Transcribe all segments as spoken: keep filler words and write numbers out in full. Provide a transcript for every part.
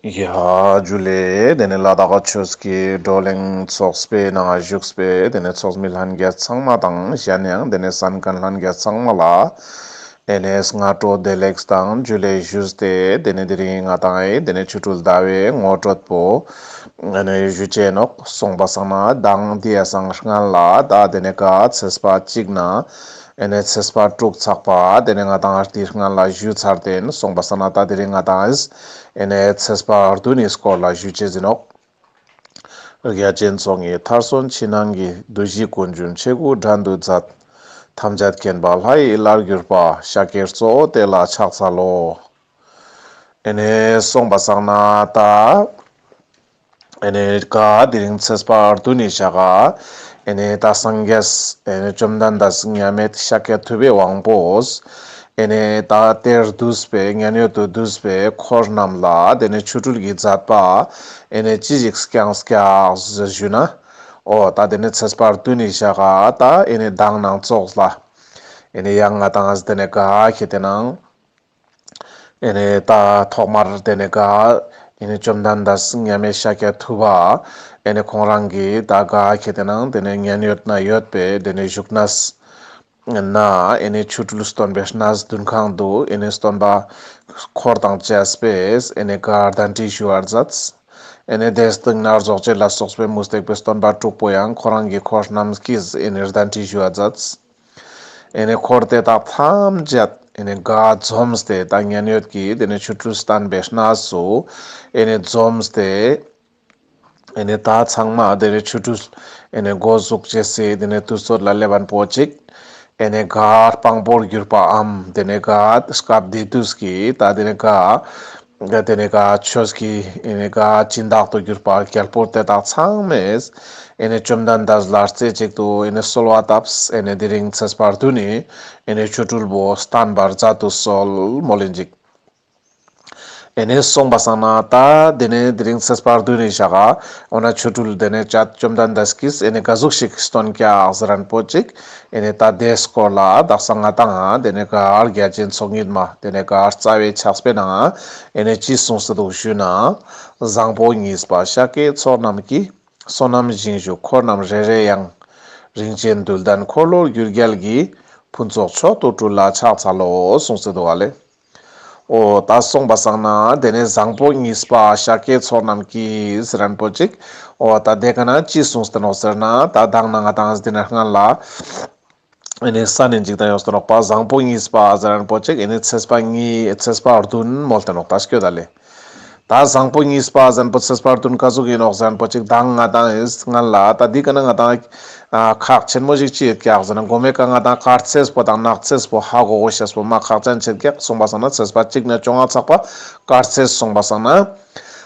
ཡ་ཇུ་ལེ། དེ་ནེ་ལ་དྭགས་ཆོས་ཀྱི་བགྲོ་གླེང་ཚོགས་པའི་ནང་བཞུགས་པའི་དེ་ནེ་ཚོགས་མི་ལྷན་རྒྱས་ཚང་མ་དང་གཞན་ཡང་དེ་ནེ་གསན་མཁན་ལྷན་རྒྱས་ཚང་མ་ལ་ཨེ་ནེ་སྔ་དྲོ་བདེ་ལེགས་དང་ཇུ་ལེ་ཞུས་ཏེ། དེ་ནེ་དེ་རིང་ང་དང་ཨེ་དེ་ནེ་ཆོ་འཕྲུལ་ཟླ་བའི་ངོ་སྤྲོད་པོ་ཨེ་ནེ་ཞུ་ཅེས་ནོག། སོང་པ་སང་ན་མདང་དེ་ཡ་སང་སྔན་ལ་ད་དེ་ནེ་ག་ཚེས་པ་གཅིག་ན་ཨེ་ནེ་ཚེས་པ་དྲུག་ཚག་པ་དེ་ནེ་ང་དང་ཨ་དེ་སྔན་ལ་ཞུས་ཚར་ཏེ་ཨིན། སོང་པ་སང་ན་ད་དེ་རིང་ང་དང་ཨེ་ནེ་ཚེས་པ་བདུན་ནི་སྐོར་ལ་ཞུ་ཅེས་ཨིན་ནོག། རྒྱ་ཆེན་ཚོགས་གཉིས་མཐར་སོན་ཕྱི་ནང་གི། བདུད་བཞི་ཀུན་འབྱུང་མཆེད་དགུ་བྲན་དུ་མཛད། ཐམས་ཅད་མཁྱེན་པ་ལྷ་ཡི་ལྷར་གྱུར་པ། ཤཱཀྱའི་གཙོ་བོ་དེ་ལ་ཕྱག་འཚལ་ལོ། ཨེ་ནེ་སོང་པ་སང་ན་ད་ཨེ་ནེ་ག་དེ་རིང་ཚེས་པ་བདུན་ནི་ཞག་ག་ཨེ་ནེ་ད་སངས་རྒྱས་ཨེ་ནེ་བཅོམ་ལྡན་འདས་མཉམ་མེད་ཤཱཀྱ་ཐུབ་པའི་དབང་པོས་ཨེ་ནེ་ད་དེར་འདུས་པའི་མཉན་ཡོད་དུ་འདུས་པའི་འཁོར་རྣམས་ལ་དེ་ནེ་ཆོ་འཕྲུལ་གྱི་མཛད་པ་ཨེ་ནེ་ཅི་ཞིག་བསྐྱངས་བསྐྱངས་ཞུ་ན། འོ་ད་དེ་ནེ་ཚེས་པ་བདུན་ནི་ཞག་ག་ད་ཨེ་ནེ་མདང་ནང་ཙོགས་ལ་ཨེ་ནེ་ཡང་ང་དང་དེ་ནེ་ག་ཁེ་ཏེ་ནང་ཨེ་ནེ་ད་ཐོག་མར་དེ་ནེ་ག་ཨེ་ནེ་བཅོམ་ལྡན་འདས་མཉམ་མེད་ཤཱཀྱ་ཐུབ་པ་ཨེ་ནེ་ཁོང་རང་གི་ད་ག་ཁེ་ཏེ་ནང་དེ་ནེ་མཉན་ཡོད་ན་ཡོད་པའི་དེ་ནེ་བཞུགས་གནས་ན་ཨེ་ནེ་ཆོ་འཕྲུལ་སྟོན་པའི་གནས་འདུན་ཁང་དུ་ཨེ་ནེ་སྟོན་པ་འཁོར་དང་བཅས་པས་ཨེ་ནེ་ག་གདན་འདྲེན་ཞུ་བར་མཛད། ཨེ་ནེ་དེའི་སྟེང་ན་རྫོགས་བྱེད་ལ་སོགས་པའི་མུ་སྟེགས་པའི་སྟོན་པ་དྲུག་པོ་ཡང་ཁོ་རང་གི་འཁོར་རྣམས་ཀྱིས་ཨེ་ནེ་གདན་འདྲེན་ཞུ་བར་མཛད། ཨེ་ནེ་འཁོར་དེ་དག་ཐམས་ཅད་ཨེ་ནེ་ག་འཛོམས་ཏེ་ད་མཉན་ཡོད་ཀྱི་དེ་ནེ་ཆོ་འཕྲུལ་བསྟན་པའི་གནས་སུ་ཨེ་ནེ་འཛོམས་ཏེ། ཨེ་ནེ་ད་ཚང་མ་དེ་ནེ་ཆོ་འཕྲུལ་ཨེ་ནེ་འགོ་འཛུགས་བྱེད་སའི་དེ་ནེ་དུས་ཚོད་ལ་སླེབས་པ་པོ་ཅིག་ཨེ་ནེ་ག་དཔང་པོར་གྱུར་པའམ་དེ་ནེ་ག་སྐབས་དེ་དུས་ཀྱི་ད་དེ་ནེ་ག་དེ་ནེ་ག་ཆོས་ཀྱི་ཨེ་ནེ་ག་སྦྱིན་བདག་ཏུ་གྱུར་པ་རྒྱལ་པོ་དེ་དག་ཚང་མས་ཨེ་ནེ་བཅོམ་ལྡན་འདས་ལ་རྩེ་གཅིག་ཏུ་ཨེ་ནེ་གསོལ་བ་བཏབས། ཨེ་ནེ་དེ་རིང་ཚེས་པ་བདུན་ནི་ཨེ་ནེ་ཆོ་འཕྲུལ་པོ་བསྟན་པར་མཛད་དུ་གསོལ་མོལ་ལེན་ཅིག། ཨེ་ནེ་སོང་པ་སང་ན་ད་དེ་ནེ་དེ་རིང་ཚེས་པ་བདུན་ནི་ཞག་ག་འོ་ན་ཆོ་འཕྲུལ་དེ་ནེ་བཅོམ་ལྡན་འདས་ཀྱིས་ཨེ་ནེ་ག་ཟུག་ཞིག་སྟོན་ཀྱག་ཟེར་རན་པོ་ཅིག་ཨེ་ནེ་ད་དེའི་སྐོར་ལ་དག་ས་ང་དང་དེ་ནེ་ག་རྒྱ་ཆེན་ཚོགས་གཉིས་མ་དེ་ནེ་ག་རྩ་བའི་ཕྱག་དཔེ་ནང་ཨེ་ནེ་ཅི་གསུངས་ཏེ་འདུག་ཞུས་ན། བཟང་པོ་གཉིས་པ་ཤཱཀྱའི་ཚོགས་རྣམས་ཀྱིས། བསོད་ནམས་ཞིང་བཞུགས་འཁོར་རྣམས་རེ་རེ་ཡང་། རིན་ཆེན་རྡུལ་ལྡན་འཁོར་ལོ་རྒྱུད་རྒྱལ་གྱི། ཕུན་ཚོགས་མཆོག་ཏུ་སྤྲུལ་ལ་ཕྱག་འཚལ་ལོ་གསུངས་ཏེ་འདུག་ག་ལེ། འོ་ད་སོང་པ་སང་ན་དེ་ནེ་བཟང་པོ་གཉིས་པ་ཤཱཀྱའི་ཚོགས་རྣམས་ཀྱིས་ཟེར་རན་པོ་ཅིག། འོ་ད་དེ་ག་ན་ཅི་གསུངས་ཏེ་ནོག་ཟེར་ན་ད་མདང་ན་ང་དང་དེ་ན་སྔན་ལ་ཨེ་ནེ་ས་ནེ་འཇིག་དང་ཡོངས་ཏེ་ནོག་པ། བཟང་པོ་གཉིས་པ་ཟེར་རན་པོ་ཅིག་ཨེ་ནེ་ཚེས་པ་གཉིས་ཚེས་པ་བདུན་མོལ་ཏེ་ནོག་ད་སྐྱོད་ད་ལེ། ད་བཟང་པོ་གཉིས་པ་ཟེར་རན་པོ་ཚེས་པ་བདུན་ག་ཟུག་ཨིན་ནོག་ཟེར་རན་པོ་ཅིག་མདང་ང་དང་ཨེ་སྔན་ལ་ད་འདི་ག་ན་ང་དང་ཨ་ཁག་ཆེན་མོ་ཞིག་ཅི་ཡོད་ཀྱག་ཟེར་ན་གོ་མེ་ཀ་ང་དང་དཀར་ཚེས་པོ་དང་ནག་ཚེས་པོ་ཧ་གོ་གོ་ཤེས་པོ་མ་ཁག་ཅན་ཆེད་ཀྱག། སོང་པ་སང་ན་ཚེས་པ་གཅིག་ནེ་བཅོ་ལྔ་ཚག་པ་དཀར་ཚེས་སོང་པ་སང་ན།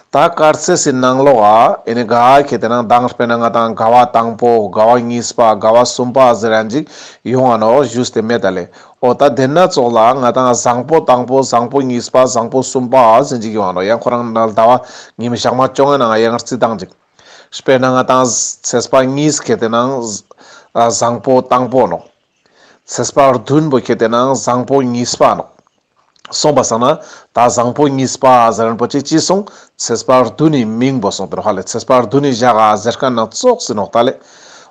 ད་དཀར་ཚེས་སི་ནང་ལོགས་ཨ་ཨེ་ནེ་ག་ཁེ་ཏེ་ནང་མདང་དཔེར་ན་ང་དང་དགའ་བ་དང་པོ་དགའ་བ་གཉིས་པ་དགའ་བ་གསུམ་པ་ཟེར་རན་ཅིག་ཡོང་ང་ནོག་ཞུས་ཏེ་མེད་ད་ལེ། འོ་ད་དེ་ན་ཙོགས་ལ་ང་དང་བཟང་པོ་དང་པོ་བཟང་པོ་གཉིས་པ་བཟང་པོ་གསུམ་པ་ཟེར་ཅིག་ཡོང་ང་ནོག། ཡང་ཁོ་རང་ནལ་ཟླ་བ་ཉི་མ་ཞག་མ་བཅོ་ལྔ་ནང་ཡང་རྩི་བཏང་ཅིག། དཔེར་ན་ང་དང་ཚེས་པ་གཉིས་ཁེ་ཏེ་ནང་བཟང་པོ་དང་པོ་ནོག། ཚེས་པ་བདུན་པོ་ཁེ་ཏེ་ནང་བཟང་པོ་གཉིས་པ་ནོག། སོང་པ་སང་ན་ད་བཟང་པོ་གཉིས་པ་ཟེར་རན་པོ་ཅིག་ཅི་སོང་། ཚེས་པ་བདུན་ནི་མིང་པོ་སོང་སྟེ་ནོག་ཧ་ལེ། ཚེས་པ་བདུན་ནི་ཞག་ག་ཟེར་མཁན་ན་ཙོགས་ཨིན་ནོག་ད་ལེ།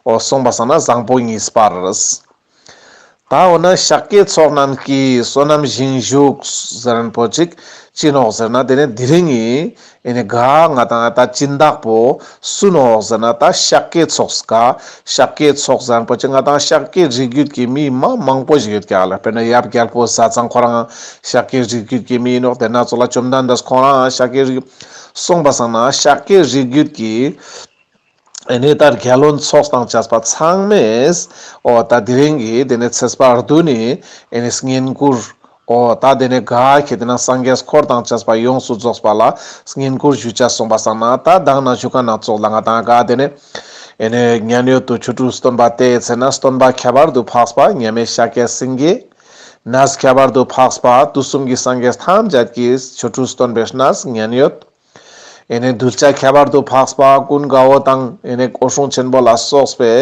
འོ་སོང་པ་སང་ན་བཟང་པོ་གཉིས་པ་རེད། ད་འོ་ན་ཤཱཀྱའི་ཚོགས་རྣམས་ཀྱིས་བསོད་ནམས་ཞིང་བཞུགས་ཟེར་རན་པོ་ཅིག་ཅི་ནོག་ཟེར་ན་དེ་ནེ་དེ་རིང་ངི་ཨེ་ནེ་ག་ང་དང་ད་སྦྱིན་བདག་པོ་སུ་ནོག་ཟེར་ན་ད་ཤཱཀྱའི་ཚོགས་ག། ཤཱཀྱའི་ཚོགས་ཟེར་རན་པོ་ཅིག་ང་དང་ཤཱཀྱའི་རིགས་རྒྱུད་ཀྱི་མི་མ་མང་པོ་ཞིག་ཡོད་ཀྱག་ལེ། དཔེར་ན་ཡབ་རྒྱལ་པོ་ཟས་གཙང་ཁོ་རང་ཤཱཀྱའི་རིགས་རྒྱུད་ཀྱི་མི་ཨིན་ནོག། དེ་ན་ཙོགས་ལ་བཅོམ་ལྡན་འདས་ཁོང་རང་ཤཱཀྱའི་རིགས། སོང་པ་སང་ན་ཤཱཀྱའི་རིགས་རྒྱུད་ཀྱི་ཨེ་ནེ་ད་རྒྱལ་བློན་ཚོགས་དང་བཅས་པ་ཚང་མས་འོ་ད་དེ་རིང་གི་དེ་ནེ་ཚེས་པ་བདུན་ནི་ཨེ་ནེ་བསྙེན་བཀུར། འོ་ད་དེ་ནེ་ག་ཁེ་ཏེ་ནང་སངས་རྒྱས་འཁོར་དང་བཅས་པ་ཡོངས་སུ་རྫོགས་པ་ལ་བསྙེན་བཀུར་ཞུ་ཅེས་སོང་པ་སང་ན་ད་མདང་ན་ཞུ་མཁན་ན་ཙོགས་ལ་ང་དང་ག་དེ་ནེ་ཨེ་ནེ་མཉན་ཡོད་དུ་ཆོ་འཕྲུལ་སྟོན་པ་དེའི་ཚེ་ན་སྟོན་པ་ཁྱད་པར་དུ་འཕགས་པ་མཉམ་མེད་ཤཱཀྱ་སེང་གེ། གནས་ཁྱད་པར་དུ་འཕགས་པ་དུས་གསུམ་གྱི་སངས་རྒྱས་ཐམས་ཅད་ཀྱིས་ཆོ་འཕྲུལ་སྟོན་པའི་གནས་མཉན་ཡོད། ཨེ་ནེ་གདུལ་བྱ་ཁྱད་པར་དུ་འཕགས་པ་ཀུན་དགའ་བོ་དང་ཨེ་ནེ་འོད་སྲུང་ཆེན་པོ་ལ་སོགས་པའི་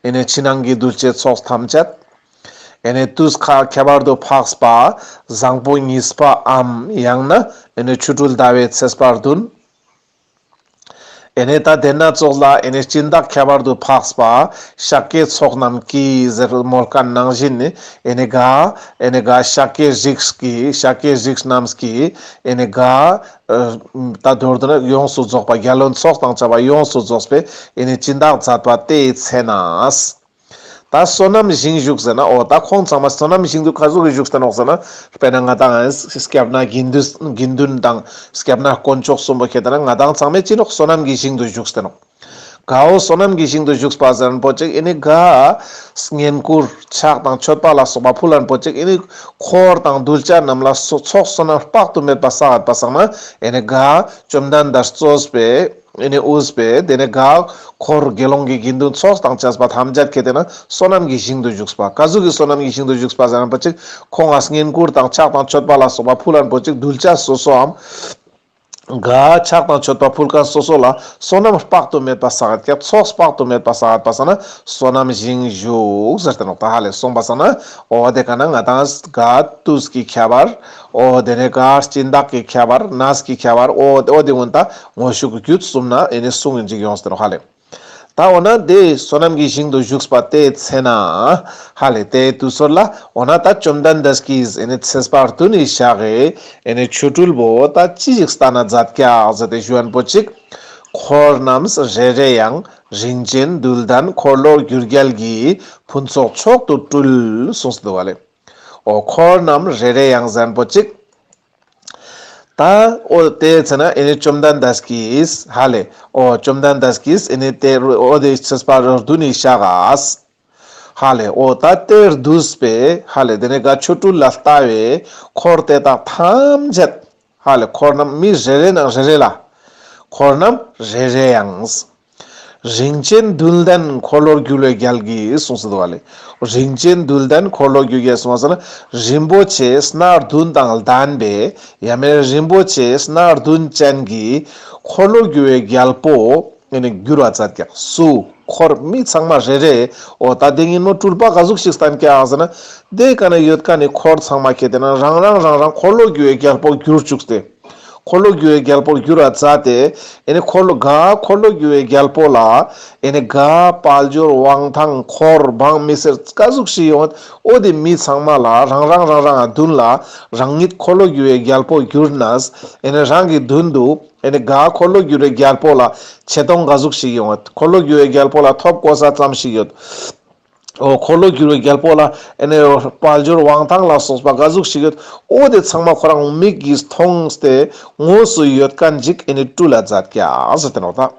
ཨེ་ནེ་ཕྱི་ནང་གི་གདུལ་བྱའི་ཚོགས་ཐམས་ཅད། ཨེ་ནེ་དུས་ཁ་ཁྱད་པར་དུ་འཕགས་པ་བཟང་པོ་གཉིས་པའམ་ཡང་ན་ཨེ་ནེ་ཆོ་འཕྲུལ་ཟླ་བའི་ཚེས་པ་བདུན། ཨེ་ནེ་ད་དེ་ན་ཙོགས་ལ་ཨེ་ནེ་སྦྱིན་བདག་ཁྱད་པར་དུ་འཕགས་པ་ཤཱཀྱའི་ཚོགས་རྣམས་ཀྱིས་ཟེར་མོལ་ཁན་ནང་བཞིན་ནི་ཨེ་ནེ་ག་ཨེ་ནེ་ག་ཤཱཀྱའི་རིགས་ཀྱི་ཤཱཀྱའི་རིགས་རྣམས་ཀྱིས་ཨེ་ནེ་ག་ཨ་ད་མདོར་བསྡུ་ན་ཡོངས་སུ་རྫོགས་པ་རྒྱལ་བློན་ཚོགས་དང་བཅས་པ་ཡོངས་སུ་རྫོགས་པའི་ཨེ་ནེ་སྦྱིན་བདག་མཛད་པ་དེའི་ཚེ་ན། ད་བསོད་ནམས་ཞིང་བཞུགས་ཟེར་ན་འོ་ད་ཁོང་ཚང་མ་བསོད་ནམས་ཞིང་དུ་ག་ཟུག་གི་བཞུགས་ཏེ་ནོག་ཟེར་ན། དཔེར་ན་ང་དང་སྐྱབས་གནས་དགེ་འདུན་དགེ་འདུན་དང་སྐྱབས་གནས་དཀོན་མཆོག་གསུམ་པོ་ཁྱེར་ཏེ་ན་ང་དང་ཚང་མས་ཅི་ནོག་བསོད་ནམས་ཀྱི་ཞིང་དུ་བཞུགས་ཏེ་ནོག་གའོ་བསོད་ནམས་ཀྱི་ཞིང་དུ་བཞུགས་པ་ཟེར་ན་པོ་ཅིག་ཨེ་ནེ་ག་བསྙེན་བཀུར་ཕྱག་དང་མཆོད་པ་ལ་སོགས་པ་ཕུལ་ལན་པོ་ཅིག་ཨེ་ནེ་འཁོར་དང་གདུལ་བྱ་རྣམས་ལ་སོ་ཚོགས་བསོད་ནམས་དཔག་ཏུ་མེད་པ་བསགས་ཡོད་པ་སང་ན་ཨེ་ནེ་ག་བཅོམ་ལྡན་འདས་གཙོས་པའི་ཨེ་ནེ་དབུས་པའི་དེ་ནེ་ག་འཁོར་དགེ་སློང་གི་དགེ་འདུན་ཚོགས་དང་བཅས་པ་ཐམས་ཅད་ཁྱེར་ཏེ་ན་བསོད་ནམས་ཀྱི་ཞིང་དུ་བཞུགས་པ། ག་ཟུག་གི་བསོད་ནམས་ཀྱི་ཞིང་དུ་བཞུགས་པ་ཟེར་ན་པོ་ཅིག་ཁོང་ང་བསྙེན་བཀུར་དང་ཕྱག་དང་མཆོད་པ་ལ་སོགས་པ་ཕུལ་ལན་པོ་ཅིག་གདུལ་བྱ་སོ་སོའམ་ག་ཕྱག་དང་མཆོད་པ་ཕུལ་ཁན་སོ་སོ་ལ་བསོད་ནམས་དཔག་ཏུ་མེད་པ་བསགས་ཡོད་ཀྱག་ཚོགས་དཔག་ཏུ་མེད་པ་བསགས་ཡོད་པ་སང་ན་བསོད་ནམས་ཞིང་བཞུགས་ཟེར་ཏེ་ནོག་ད་ཧ་ལེ་སོང་པ་སང་ན་འོ་དེ་ག་ན་ང་དང་ག་དུས་ཀྱི་ཁྱད་པར། འོ་དེ་ནེ་ག་སྦྱིན་བདག་གི་ཁྱད་པར་གནས་ཀྱི་ཁྱད་པར་འོ་འོ་དེ་ཀུན་ད་དངོས་ཤུགས་རྒྱུད་གསུམ་ན་ཨེ་ནེ་གསུངས་ཡིན་ཅིག་ཡོངས་ཏེ་ནོག་ཧ་ལེ། ད་འོ་ན་དེ་བསོད་ནམས་ཀྱི་ཞིང་དུ་བཞུགས་པ་དེའི་ཚེ་ན་ཧ་ལེ་དེའི་དུས་ཚོད་ལ་འོ་ན་ད་བཅོམ་ལྡན་འདས་ཀྱིས་ཨེ་ནེ་ཚེས་པ་བདུན་ནི་ཞག་གི་ཨེ་ནེ་ཆོ་འཕྲུལ་པོ་ད་ཅི་ཞིག་སྟན་ན་མཛད་ཀྱག་ཟེར་ཏེ་ཞུ་ཡན་པོ་ཅིག་འཁོར་རྣམས་རེ་རེ་ཡང་། རིན་ཆེན་རྡུལ་ལྡན་འཁོར་ལོ་རྒྱུ་རྒྱལ་གྱི། ཕུན་ཚོགས་མཆོག་ཏུ་སྤྲུལ་གསུངས་སུ་འདུག་པ་ལེ། འོ་འཁོར་རྣམས་རེ་རེ་ཡང་ཟེར་ན་པོ་ཅིག་ད་འོ་དེའི་ཚེ་ན་ཨེ་ནེ་བཅོམ་ལྡན་འདས་ཀྱིས་ཧ་ལེ་འོ་བཅོམ་ལྡན་འདས་ཀྱིས་ཨེ་ནེ་དེ་འོ་དེ་ཚེས་པ་བདུན་ནི་ཞག་ག་ཧ་ལེ་འོ་ད་དེར་འདུས་པའི་ཧ་ལེ་དེ་ནེ་ག་ཆོ་འཕྲུལ་ལ་ལྟ་བའི་འཁོར་དེ་དག་ཐམས་ཅད་ཧ་ལེ་འཁོར་རྣམས་མི་རེ་རེ་ནང་རེ་རེ་ལ་འཁོར་རྣམས་རེ་རེ་ཡང་། རིན་ཆེན་རྡུལ་ལྡན་འཁོར་ལོ་རྒྱུ་རྒྱལ་གྱི་གསུངས་སུ་འདུག་པ་ལེ། རིན་ཆེན་རྡུལ་ལྡན་འཁོར་ལོ་རྒྱུ་རྒྱལ་གསུངས་པ་ཟེར་ན་རིན་པོ་ཆེ་སྣ་བདུན་དང་ལྡན་པའི་ཡང་མེད་རིན་པོ་ཆེ་སྣ་བདུན་ཅན་གྱི་འཁོར་ལོ་རྒྱུ་བའི་རྒྱལ་པོ་ཨེ་ནེ་བསྒྱུར་བ་མཛད་ཀྱག་སུ་འཁོར་མི་ཚང་མ་རེ་རེ་འོ་ད་དེ་ཉིན་མོ་སྤྲུལ་པ་ག་ཟུག་ཞིག་སྟན་ཀྱག་ཟེར་ན་དེ་ཀ་ན་ཡོད་ཁན་ནི་འཁོར་ཚང་མ་ཁྱེར་ཏེ་ན་རང་རང་རང་རང་འཁོར་ལོ་རྒྱུ་བའི་རྒྱལ་པོ་བསྒྱུར་བཅུག་སྟེ། འཁོར་ལོ་རྒྱུ་བའི་རྒྱལ་པོ་བསྒྱུར་བ་མཛད་དེ། ཨེ་ནེ་འཁོར་ལོ་ག་འཁོར་ལོ་རྒྱུ་བའི་རྒྱལ་པོ་ལ་ཨེ་ནེ་ག་དཔལ་འབྱོར་དབང་ཐང་འཁོར་འབངས་མི་སེར་ག་ཟུག་ཞིག་ཡོང་འོ་དེ་མི་ཚང་མ་ལ་རང་རང་རང་རང་མདུན་ལ་རང་ཉིད་འཁོར་ལོ་རྒྱུ་བའི་རྒྱལ་པོ་བསྒྱུར་ནས་ཨེ་ནེ་རང་གི་མདུན་དུ་ཨེ་ནེ་ག་འཁོར་ལོ་རྒྱུ་བའི་རྒྱལ་པོ་ལ་ཆེ་མཐོང་ག་ཟུག་ཞིག་ཡོང་འོ་འཁོར་ལོ་རྒྱུ་བའི་རྒྱལ་པོ་ལ་ཐོབ་གོ་ས་ཙམ་ཞིག་ཡོད། འོ་འཁོར་ལོ་བསྒྱུར་བའི་རྒྱལ་པོ་ལ་ཨེ་ནེ་དཔལ་འབྱོར་དབང་ཐང་ལ་སོགས་པ་ག་ཟུག་ཞིག་ཡོད། འོ་དེ་ཚང་མ་ཁོ་རང་མིག་གིས་མཐོང་སྟེ་དངོས་སུ་ཡོད་ཁན་ཅིག་ཨེ་ནེ་སྤྲུལ་ལ་མཛད་ཀྱག་ཟེར་ཏེ་ནོག་ད།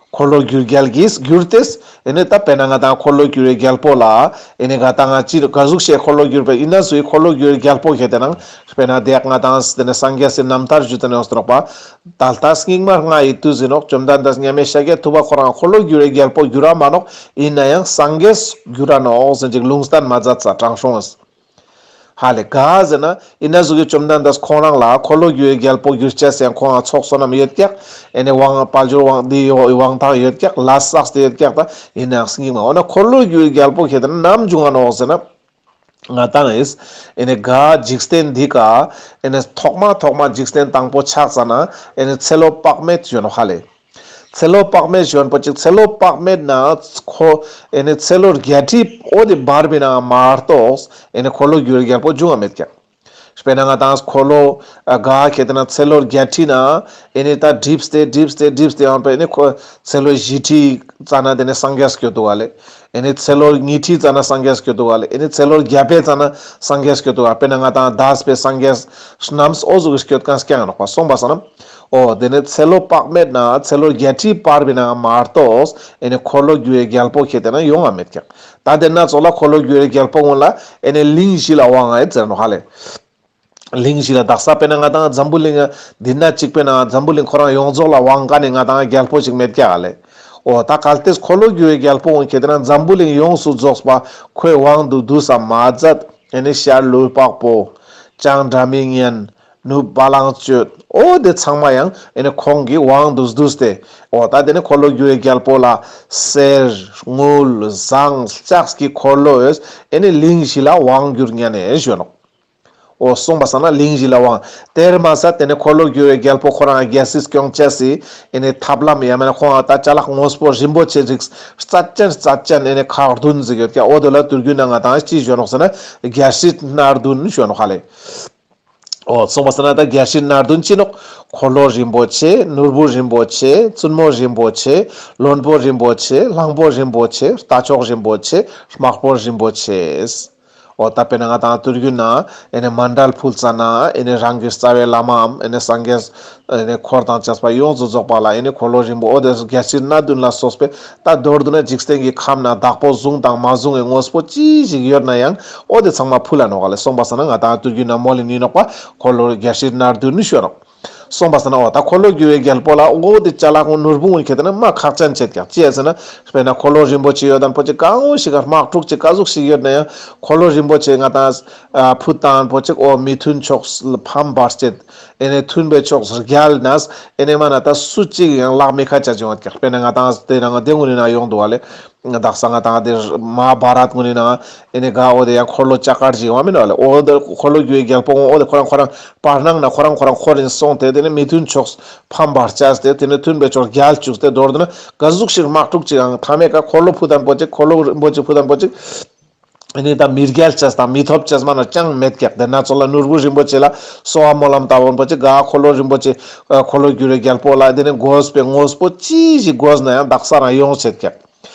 འཁོར་ལོ་རྒྱུ་རྒྱལ་གྱིས་བསྒྱུར་ཏེ་ཨེ་ནེ་ད་དཔེར་ན་ང་དང་འཁོར་ལོ་བསྒྱུར་བའི་རྒྱལ་པོ་ལ་ཨེ་ནེ་ག་ད་ང་ཅི་ག་ཟུག་ཞིག་འཁོར་ལོ་བསྒྱུར་བའི་ཨིན་ན་སུའི་འཁོར་ལོ་བསྒྱུར་བའི་རྒྱལ་པོ་ཁྱེར་ཏེ་ན་དཔེར་ན་དེ་ང་དང་དེ་ནེ་སངས་རྒྱས་སི་རྣམ་ཐར་ཞུ་ཏེ་ནོག་ཟེར་ནོག་པ། ད་ལྟ་སྙིགས་མ་ལྔ་ཡི་དུས་ཟེར་ནོག་བཅོམ་ལྡན་འདས་མཉམ་མེད་ཤཱཀྱ་ཐུབ་པ་ཁོ་རང་འཁོར་ལོ་བསྒྱུར་བའི་རྒྱལ་པོ་བསྒྱུར་ར་མ་ནོག་ཨིན་ན་ཡང་སངས་རྒྱས་བསྒྱུར་ར་ནོག་ཟེར་ཅིག་ལུང་བསྟན་མ་མཛད་ས་དྲང་སྲོང་ཨིན། ཧ་ལེ་ག་ཟེར་ན་ཨིན་ན་ཟུག་གི་བཅོམ་ལྡན་འདས་ཁོང་རང་ལ་འཁོར་ལོ་བསྒྱུར་བའི་རྒྱལ་པོ་བསྒྱུར་ཅེས་ཡང་ཁོང་ང་ཚོགས་བསོད་ནམས་ཡོད་ཀྱག་ཨེ་ནེ་དབང་དཔལ་འབྱོར་དབང་དེ་དབང་ཐང་ཡོད་ཀྱག་ལས་བསགས་ཏེ་ཡོད་ཀྱག་ད་ཨིན་ན་ཡང་སྙིགས་མ་འོ་ན་འཁོར་ལོ་བསྒྱུར་བའི་རྒྱལ་པོ་ཁྱེར་ཏེ་ན་ནམ་བྱུང་ང་ནོག་ཟེར་ན། ང་དང་ཨེ་ནེ་ག་འཇིག་རྟེན་འདི་ཀ་ཨེ་ནེ་ཐོག་མ་ཐོག་མ་འཇིག་རྟེན་དང་པོ་ཆགས་ཙ་ན་ཨེ་ནེ་ཚེ་ལོ་དཔག་མེད་ཡོད་ནོག་ཧ་ལེ། ཚེ་ལོ་དཔག་མེད་ཡོད་པོ་ཅིག་ཚེ་ལོ་དཔག་མེད་ན་ཁོ་ཨེ་ནེ་ཚེ་ལོ་བརྒྱད་ཁྲི་འོ་དེ་བར་བའི་ནང་མ་གཏོགས་ཨེ་ནེ་འཁོར་ལོ་བསྒྱུར་བའི་རྒྱལ་པོ་བྱུང་ང་མེད་ཀྱག་དཔེར་ན་ང་དང་འཁོར་ལོ་ག་ཁྱེར་ཏེ་ན་ཚེ་ལོ་བརྒྱད་ཁྲི་ན་ཨེ་ནེ་ད་འགྲིབས་ཏེ་འགྲིབས་ཏེ་འགྲིབས་ཏེ་ཡོང་པ་ཨེ་ནེ་ཁོ་ཚེ་ལོ་བཞི་ཁྲི་ཙ་ན་དེ་ནེ་སངས་རྒྱས་སྐྱོད་དུག་ག་ལེ། ཨེ་ནེ་ཚེ་ལོ་ཉི་ཁྲི་ཙ་ན་སངས་རྒྱས་སྐྱོད་དུག་ག་ལེ། ཨེ་ནེ་ཚེ་ལོ་བརྒྱ་པའི་ཙ་ན་སངས་རྒྱས་སྐྱོད་དུག་ག་དཔེར་ན་ང་དང་འདས་པའི་སངས་རྒྱས་རྣམས་འོ་ཟུག་གི་སྐྱོད་ཁན་སྐྱང་ནོག་པ་སོང་པ་སང་ན། འོ་དེ་ནེ་ཚེ་ལོ་དཔག་མེད་ན་ཚེ་ལོ་བརྒྱད་ཁྲི་བར་བའི་ནང་མ་གཏོགས་ཨེ་ནེ་འཁོར་ལོ་བསྒྱུར་བའི་རྒྱལ་པོ་ཁྱེར་ཏེ་ན་ཡོང་ང་མེད་ཀྱག་ད་དེ་ན་ཙོགས་ལ་འཁོར་ལོ་བསྒྱུར་བའི་རྒྱལ་པོ་ཀུན་ལ་ཨེ་ནེ་གླིང་བཞི་ལ་དབང་ང་ཡོད་ཟེར་ནོག་ཧ་ལེ། གླིང་བཞི་ལ་དག་ས་དཔེར་ན་ང་དང་འཛམ་བུ་གླིང་འདི་ན་གཅིག་པའི་ནང་འཛམ་བུ་གླིང་ཁོ་རང་ཡོངས་རྫོགས་ལ་དབང་ཁན་ནི་ང་དང་རྒྱལ་པོ་ཞིག་མེད་ཀྱག་ལེ། འོ་ད་གལ་ཏེ་འཁོར་ལོ་བསྒྱུར་བའི་རྒྱལ་པོ་ཀུན་ཁྱེར་ཏེ་ན་འཛམ་བུ་གླིང་ཡོངས་སུ་རྫོགས་པ་ཁོའི་དབང་དུ་བསྡུས་ས་མ་ཟད་ཨེ་ནེ་ཤར་ལུས་འཕགས་པོ། བྱང་སྒྲ་མི་སྙན། ནུབ་བ་ལང་སྤྱོད། འོ་དེ་ཚང་མ་ཡང་ཨེ་ནེ་ཁོང་གི་དབང་དུ་བསྡུས་ཏེ། འོ་ད་དེ་ནེ་འཁོར་ལོ་བསྒྱུར་བའི་རྒྱལ་པོ་ལ་གསེར། དངུལ། ཟངས། ལྕགས་ཀྱི་འཁོར་ལོས་ཨེ་ནེ་གླིང་བཞི་ལ་དབང་བསྒྱུར་ཉན་ནེ་ཞུ་ནོག་འོ་སོང་པ་སང་ན་གླིང་བཞི་ལ་དབང་། དེར་མ་ཟད་དེ་ནས་འཁོར་ལོ་སྒྱུར་བའི་རྒྱལ་པོ་ཁོ་རང་རྒྱལ་སྲིད་སྐྱོང་ཅེས་སི་ཨེ་ནས་ཐབས་ལམ་ཡང་མེད་ན་ཁོང་ད་ཅ་ལག་དངོས་པོ་རིན་པོ་ཆེ་རིགས་རྩ་ཅན་རྩ་ཅན་ཨེ་ནས་ཁག་བདུན་ཟིག་ཡོད་ཀྱག། འོ་དེ་ལ་དུས་རྒྱུན་ན་ང་ཏང་ཅི་ཞུ་ནོག་ཟེར་ན་རྒྱལ་སྲིད་སྣ་བདུན་ཞུ་ནོག་ཧ་ལེ། འོ་སོང་པ་སང་ན་ད་རྒྱལ་སྲིད་སྣ་བདུན་ཅི་ནོག། འཁོར་ལོ་རིན་པོ་ཆེ། ནོར་བུ་རིན་པོ་ཆེ། བཙུན་མོ་རིན་པོ་ཆེ། བློན་པོ་རིན་པོ་ཆེ། གླང་པོ་རིན་པོ་ཆེ། རྟ་མཆོག་རིན་པོ་ཆེ། དམག་དཔོན་རིན་པོ་ཆེ། འོ་ད་དཔེར་ན་ང་ཏང་དུས་རྒྱུན་ན་ཨེ་ནས་མཎྜལ་ཕུལ་ཙ་ན་ཨེ་ནས་རང་གི་རྩ་བའི་བླ་མའམ་ཨེ་ནས་སངས་རྒྱས་ཨེ་ནས་འཁོར་དང་བཅས་པ་ཡོངས་སུ་རྫོགས་པ་ལ་ཨེ་ནས་འཁོར་ལོ་རིན་པོ་འོ་དེ་རྒྱལ་སྲིད་སྣ་བདུན་ལ་སོགས་པའི་ད་མདོར་བསྡུ་ན་འཇིག་རྟེན་གྱི་ཁམས་ན་བདག་པོ་བཟུང་དང་མ་བཟུང་བའི་དངོས་པོ་ཅི་ཞིག་ཡོད་ན་ཡང་འོ་དེ་ཚང་མ་ཕུལ་ལ་ནོག་ལེ། སོང་པ་སང་ན་ང་ཏང་དུས་རྒྱུན་ན་མོལ་ལེ་ནི་ནོག་པ་འཁོར་ལོ་རྒྱལ་སྲིད་སྣ་བདུན་ནི་ཞུ་ནོག། སོང་པ་སང་ན་འོ་ད་འཁོར་ལོ་སྒྱུར་བའི་རྒྱལ་པོ་ལ་འོ་དེ་ཅ་ལག་ནོར་བུ་ངོ་ཁྱེར་ཏེ་ན་མ་ཁག་ཅན་ཆེད་ཀྱག་ཅི་ཡ་ཟེར་ན་དཔེར་ན་འཁོར་ལོ་རིན་པོ་ཆེ་ཡོད་དང་པོ་ཅིག་གང་འོ་ཞིག་ག་དམག་འཁྲུག་ཅིག་ག་ཟུག་ཞིག་ཡོད་ན་ཡང་འཁོར་ལོ་རིན་པོ་ཆེ་ང་ཏང་ཨ་ཕུད་དང་པོ་ཅིག་འོ་མི་མཐུན་ཕྱོགས་ཕམ་བར་བྱེད། ཨེ་ནས་མཐུན་པའི་ཕྱོགས་རྒྱལ་ནས་ཨེ་ནས་མ་ན་ད་སུ་གཅིག་ཡང་ལག་མི་ཁ་ཆ་ཅིག་ཡོང་བ་ཀྱག། དཔེར་ན་ང་ཏང་དེ་ནང་དེ་ངུ་ནི་ན་ཡོང་འདུག་བ་ལེ། དག་ས་ང་ཏང་དེ་མ་ཧཱ་བྷ་རད་ངུ་ནི་ན་ཨེ་ནས་ག་འོ་དེ་ཡང་འཁོར་ལོ་ལྕགས་མཁར་ཅིག་ཡོང་བ་མིན་ནོག་ལེ། འོ་དེ་འཁོར་ལོ་སྒྱུར་བའི་རྒྱལ་པོ་འོ་དེ་ཁོ་རང་ཁོ་རང་བར་སྣང་ན་ཁོ་རང་ཁོ་རང་འཁོར་རིན་སོང་སྟེ་དེ་ནས་མི་མཐུན་ཕྱོགས་ཕམ་བར་བྱས་ཏེ་དེ་ནས་མཐུན་པའི་ཕྱོགས་རྒྱལ་བཅུག་སྟེ་མདོར་བསྡུ་ན་ག་ཟུག་ཞིག་དམག་འཁྲུག་ཅིག་ཡང་མཐའ་མའི་ཀ་འཁོར་ལོ་ཕུད་དང་པོ་ཅིག་འཁོར་ལོ་རིན་པོ་ཆེ་ཕུད་དང་པོ་ཅིག་ཨེ་ནི་ད་མི་རྒྱལ་ཅེས་དང་མི་ཐོབ་ཅེས་མ་ན་ཅང་མེད་ཀྱག། དེ་ན་ཙོགས་ལ་ནོར་བུ་རིན་པོ་ཆེ་ལ་གསོལ་བ་སྨོན་ལམ་བཏབ་པ་པོ་ཅིག་ག་འཁོར་ལོ་རིན་པོ་ཆེ་འཁོར་ལོ་སྒྱུར་བའི་རྒྱལ་པོ་ལ་དེ་ནི་དགོས་པའི་དངོས་པོ་ཅི་ཞིག་དགོས་ན་ཡང་དག་ས་རང་ཡོང་ཆེད་ཀྱག།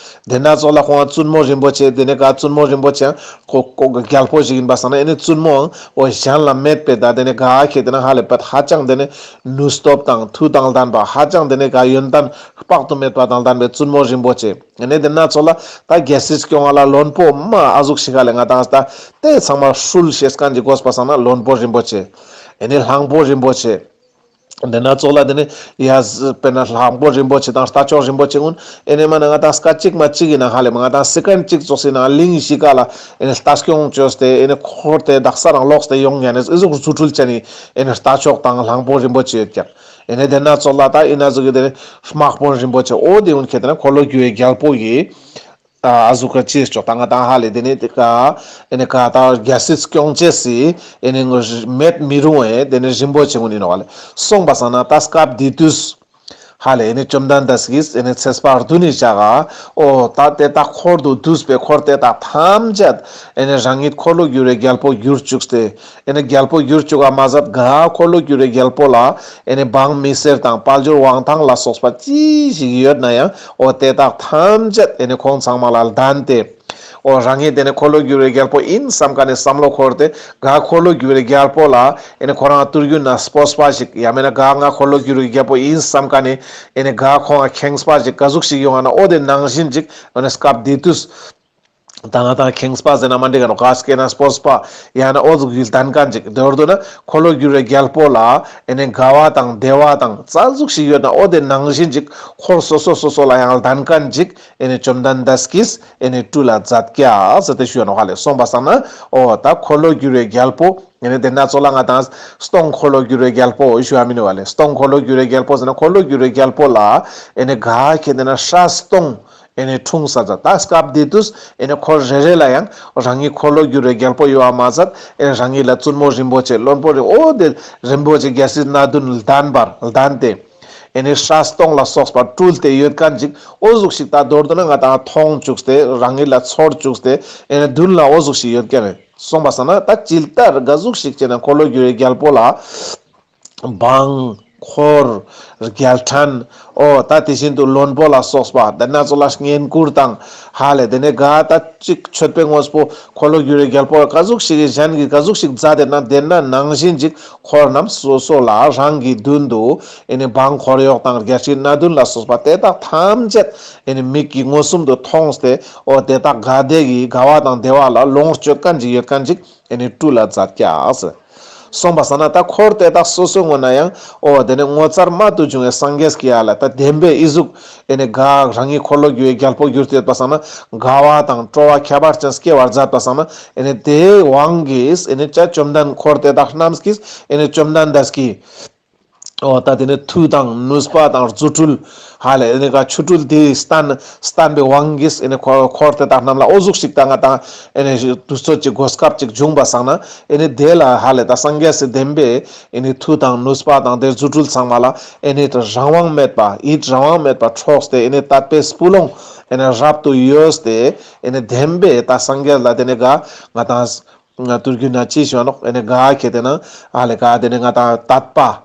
དེ་ན་ཙོགས་ལ་ཁོང་བཙུན་མོ་རིན་པོ་ཆེ་དེ་ནི་ག་བཙུན་མོ་རིན་པོ་ཆེ་ཁོ་ཁོ་རྒྱལ་པོ་ཞིག་ཡིན་པ་སང་ན་ཨེ་ནི་བཙུན་མོའང་འོ་གཞན་ལ་མེད་པའི་ད་དེ་ནི་ག་ཁེ་དེ་ན་ཧ་ལས་པད་ཧ་ཅང་དེ་ནི་ནུས་སྟོབས་དང་མཐུ་དང་ལྡན་པ་ཧ་ཅང་དེ་ནི་ག་ཡོན་ཏན་དཔག་ཏུ་མེད་པ་དང་ལྡན་པའི་བཙུན་མོ་རིན་པོ་ཆེ། ཨེ་ནི་དེ་ན་ཙོགས་ལ་ད་རྒྱལ་སྲིད་སྐྱོང་བ་ལ་བློན་པོ་མ་ཨ་ཟུག་ཞིག་ག་ལས་ང་ཏང་ད་དེ་ཚང་མ་ཧྲུལ་ཤེས་མཁན་གྱི་དགོས་པ་སང་ན་བློན་པོ་རིན་པོ་ཆེ། ཨེ་ནི་གླང་པོ་རིན་པོ་ཆེ། དེ་ན་ཙོགས་ལ་དེ་ནི་ཡ་དཔེར་ན་གླང་པོ་རིན་པོ་ཆེ་དང་རྟ་མཆོག་རིན་པོ་ཆེ་ཀུན་ཨེ་ནི་མ་ན་ང་ཏང་སྐད་ཅིག་མ་གཅིག་ཡིན་ན་ཧ་ལས་མ་ང་ཏང་སི་ཀན་གཅིག་ཙོགས་ཡིན་ན་གླིང་ཞིག་ག་ལ་ཨེ་ནི་ལྟ་སྐྱོང་བཅོས་ཏེ་ཨེ་ནི་འཁོར་ཏེ་དག་ས་རང་ལོག་སྟེ་ཡོང་ཉན་ནས་ཨི་ཟུག་རྫུ་འཕྲུལ་ཅན་ནི་ཨེ་ནི་རྟ་མཆོག་དང་གླང་པོ་རིན་པོ་ཆེ་ཡོད་ཀྱག། ཨེ་ནི་དེ་ན་ཙོགས་ལ་ད་ཨི་ན་ཟུག་གི་དེ་ནི་དམག་དཔོན་རིན་པོ་ཆེ་འོ་དེ་ཡོང་ཁེ་དེ་ན་འཁོར་ལོ་སྒྱུར་བའི་རྒྱལ་པོ་ཡི་ཨ་ཟུག་ག་ཅེས་ཆོག་ད་ང་ཏང་ཧ་ལས་དེ་ནི་དེ་ཀ་ཨེ་ནི་ཀ་ད་རྒྱལ་སྲིད་སྐྱོང་ཅེས་སི་ཨེ་ནི་མེད་མི་རུང་བའི་དེ་ནི་རིན་པོ་ཆེ་ཀུན་ཡིན་ནོག་ལེ། སོང་པ་སང་ན་ད་སྐབས་འདི་དུས་ཧ་ལས་ཨེ་ནི་བཅོམ་ལྡན་འདས་ཀྱིས་ཨེ་ནི་ཚེས་པ་བདུན་ནི་ཞག་ག་འོ་ད་དེ་དག་འཁོར་དུ་འདུས་པའི་འཁོར་དེ་དག་ཐམས་ཅད་ཨེ་ནི་རང་ཉིད་འཁོར་ལོ་སྒྱུར་བའི་རྒྱལ་པོ་གྱུར་བཅུག་སྟེ། ཨེ་ནི་རྒྱལ་པོ་གྱུར་བཅུག་ག་མ་ཟད་ག་འཁོར་ལོ་སྒྱུར་བའི་རྒྱལ་པོ་ལ་ཨེ་ནི་འབངས་མི་སེར་དང་དཔལ་འབྱོར་དབང་ཐང་ལ་སོགས་པ་ཅི་ཞིག་ཡོད་ན་ཡང་འོ་དེ་དག་ཐམས་ཅད་ཨེ་ནི་ཁོང་ཚང་མ་ལ་ལྡན་ཏེ། འོ་རང་ཉིད་དེ་ནི་འཁོར་ལོ་སྒྱུར་བའི་རྒྱལ་པོ་ཡིན་བསམ་མཁན་ནི་བསམ་བློ་འཁོར་ཏེ་ག་འཁོར་ལོ་སྒྱུར་བའི་རྒྱལ་པོ་ལ་ཨེ་ནི་ཁོ་རང་དུས་རྒྱུན་ན་སྤོབས་པ་ཞིག་ཡང་མེད་ན་ག་ང་འཁོར་ལོ་སྒྱུར་བའི་རྒྱལ་པོ་ཡིན་བསམ་མཁན་ནི་ཨེ་ནི་ག་ཁོང་ང་ཁེངས་པ་ཞིག་ག་ཟུག་ཞིག་ཡོང་ང་ན་འོ་དེ་ནང་བཞིན་ཅིག་ཨེ་ནི་སྐབས་དེ་དུས། ད་ང་ཏང་ཁེངས་པ་ཟེར་ན་མ་འགྲིག་ག་ནོག། ག་སྐད་ན་སྤོབས་པ་ཡང་ན་འོ་ཟུག་གི་ལྡན་མཁན་ཅིག། མདོར་བསྡུ་ན་འཁོར་ལོ་སྒྱུར་བའི་རྒྱལ་པོ་ལ་ཨེ་ནི་དགའ་བ་དང་བདེ་བ་དང་ཙ་ཟུག་ཞིག་ཡོད་ན་འོ་དེ་ནང་བཞིན་ཅིག་འཁོར་སོ་སོ་སོ་སོ་ལ་ཡང་ལྡན་མཁན་ཅིག་ཨེ་ནི་བཅོམ་ལྡན་འདས་ཀྱིས་ཨེ་ནི་སྤྲུལ་ལ་མཛད་ཀྱག་ཟེར་ཏེ་ཞུ་ཡ་ནོག་ཧ་ལས། སོང་པ་སང་ན་འོ་ད་འཁོར་ལོ་སྒྱུར་བའི་རྒྱལ་པོ་ཨེ་ནི་དེ་ན་ཙོགས་ལ་ང་ཏང་སྟོང་འཁོར་ལོ་སྒྱུར་བའི་རྒྱལ་པོ་ཞུ་ཡ་མིན་ནོག་ཧ་ལས། སྟོང་འཁོར་ལོ་སྒྱུར་བའི་རྒྱལ་པོ་ཟེར་ན་འཁོར་ལོ་སྒྱུར་བའི་རྒྱལ་པོ་ལ་ཨེ་ནི་ག་ཁེ་དེ་ན་སྲས་སྟོང་ཨེ་ནི་འཁྲུངས་ས་ཛད། ད་སྐབས་དེ་དུས་ཨེ་ནི་འཁོར་རེ་རེ་ལ་ཡང་རང་ཉིད་འཁོར་ལོ་སྒྱུར་བའི་རྒྱལ་པོ་ཡོད་པ་མ་ཟད་ཨེ་ནི་རང་ཉིད་ལ་བཙུན་མོ་རིན་པོ་ཆེ་བློན་པོ་རེ་འོ་དེ་རིན་པོ་ཆེ་རྒྱལ་སྲིད་སྣ་བདུན་ལྡན་པར་ལྡན་ཏེ་ཨེ་ནི་སྲས་སྟོང་ལ་སོགས་པ་སྤྲུལ་ཏེ་ཡོད་མཁན་ཅིག་འོ་ཟུག་ཞིག་ད་མདོར་བསྡུ་ན་ང་ཏང་མཐོང་བཅུག་སྟེ་རང་ཉིད་ལ་ཚོར་བཅུག་སྟེ་ཨེ་ནི་མདུན་ལ་འོ་ཟུག་ཞིག་ཡོད་མཁན་རེད། སོང་པ་སང་ན་ད་ཇི་ལྟར་ག་ཟུག་ཞིག་བྱས་ན་འཁོར་ལོ་སྒྱུར་བའི་རྒྱལ་པོ་ལ། འབངས། འཁོར། རྒྱལ་ཕྲན། འོ་ད་དེ་བཞིན་དུ་བློན་པོ་ལ་སོགས་པ་དེ་ན་ཙོགས་ལ་བསྙེན་བཀུར་དང་ཧ་ལས་དེ་ནས་ག་ད་ཅིག་མཆོད་པའི་དངོས་པོ་འཁོར་ལོ་སྒྱུར་བའི་རྒྱལ་པོ་ག་ཟུག་ཞིག་གི་གཞན་གྱིས་ག་ཟུག་ཞིག་མཛད་དེ་ན་དེ་ན་ནང་བཞིན་ཅིག་འཁོར་རྣམས་སོ་སོ་ལ་རང་གི་མདུན་དུ་ཨེ་ནི་འབངས་འཁོར་གཡོག་དང་རྒྱལ་སྲིད་སྣ་བདུན་ལ་སོགས་པ་དེ་དག་ཐམས་ཅད་ཨེ་ནི་མིག་གི་མངོན་སུམ་དུ་མཐོང་སྟེ་འོ་དེ་དག་དགའ་བདེ་གི་དགའ་བ་དང་བདེ་བ་ལ་ལོངས་སྤྱོད་མཁན་ཅིག་ཡོད་མཁན་ཅིག་ཨེ་ནི་སྤྲུལ་ལ་མཛད་ཀྱག་ཟེར། སོང་པ་སང་ན་ད་འཁོར་དེ་དག་སོ་སོའི་ངོས་ནས་ཡང་འོ་དེ་ནི་ངོ་མཚར་རྨད་དུ་བྱུང་བའི་སངས་རྒྱས་ཀྱི་ཡ་ལ་ད་བདེན་པའི་ཨི་ཟུག་ཨེ་ནི་ག་རང་ཉིད་འཁོར་ལོ་སྒྱུར་བའི་རྒྱལ་པོ་གྱུར་ཏེ་ཡོད་པ་སང་ན་དགའ་བ་དང་སྤྲོ་བ་ཁྱད་པར་ཅན་སྐྱེ་བར་མཛད་པ་སང་ན་ཨེ་ནི་དེའི་དབང་གིས་ཨེ་ནི་ཅ་བཅོམ་ལྡན་འཁོར་དེ་དག་རྣམས་ཀྱིས་ཨེ་ནི་བཅོམ་ལྡན་འདས་ཀྱི་ འོ་ད་དེ་ནས་མཐུ་དང་ནུས་པ་དང་རྫུ་འཕྲུལ་ཧ་ལེ་ཨེ་ནི་ག་ཆོ་འཕྲུལ་དེ་བསྟན་བསྟན་པའི་དབང་གིས་ཨེ་ནི་འཁོར་འཁོར་དེ་དག་རྣམས་ལ་འོ་ཟུག་ཞིག་ད་ང་དང་ཨེ་ནི་དུས་ཚོད་ཅིག་གོ་སྐབས་ཅིག་བྱུང་བ་སང་ན་ཨེ་ནི་དེ་ལ་ཧ་ལེ་ད་སངས་རྒྱས་སི་བདེན་པའི་ཨེ་ནི་མཐུ་དང་ནུས་པ་དང་དེ་རྫུ་འཕྲུལ་ཚང་མ་ལ་ཨེ་ནི་རང་དབང་མེད་པ་ཡིད་རང་དབང་མེད་པ་འཕྲོགས་ཏེ་ཨེ་ནི་དད་པའི་སྤུ་ལོང་ཨེ་ནི་རབ་ཏུ་གཡོས་ཏེ་ཨེ་ནི་བདེན་པའི་ད་སངས་རྒྱས་ལ་དེ་ནི་ག་ང་དང་ང་དུར་རྒྱུ་ན་ཅི་ཞུ་ནོག་ཨེ་ནི་ག་ཁེ་དེ་ན་ཧ་ལེ་ག་དེ་ནི་ང་དང་དད་པ།